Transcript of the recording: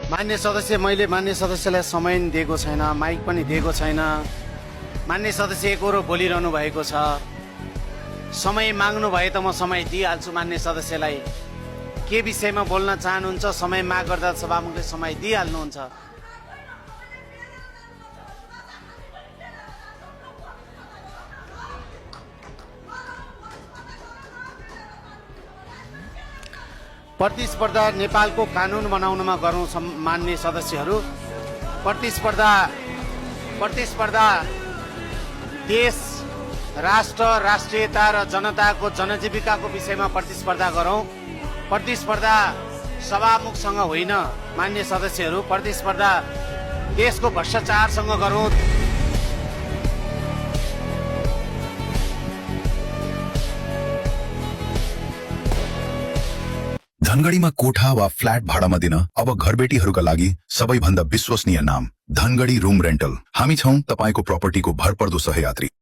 मान्य सदस्य, मैले मान्य सदस्यलाई समय नि दिएको छैन, माइक पनि दिएको छैन। मान्य सदस्य एकहोरो बोलिरहनु भएको छ। समय माग्नु भए त म समय दिइहाल्छु मान्य सदस्यलाई। के विषयमा बोल्न चाहनुहुन्छ समय माग गर्दा सभामुखले समय दिइहाल्नुहुन्छ। प्रतिस्पर्धा नेपालको कानुन बनाउनमा गरौँ मान्य सदस्यहरू। प्रतिस्पर्धा देश, राष्ट्र, राष्ट्रियता र जनताको जनजीविकाको विषयमा प्रतिस्पर्धा गरौँ। प्रतिस्पर्धा सभामुखसँग होइन मान्य सदस्यहरू। प्रतिस्पर्धा देशको भ्रष्टाचारसँग गरौँ। धनगढीमा कोठा वा फ्ल्याट भाडामा दिन अब घरबेटीहरूका लागि सबैभन्दा विश्वसनीय नाम धनगढी रुम रेन्टल। हामी छौं तपाईको प्रपर्टीको भरपर्दो सहयात्री।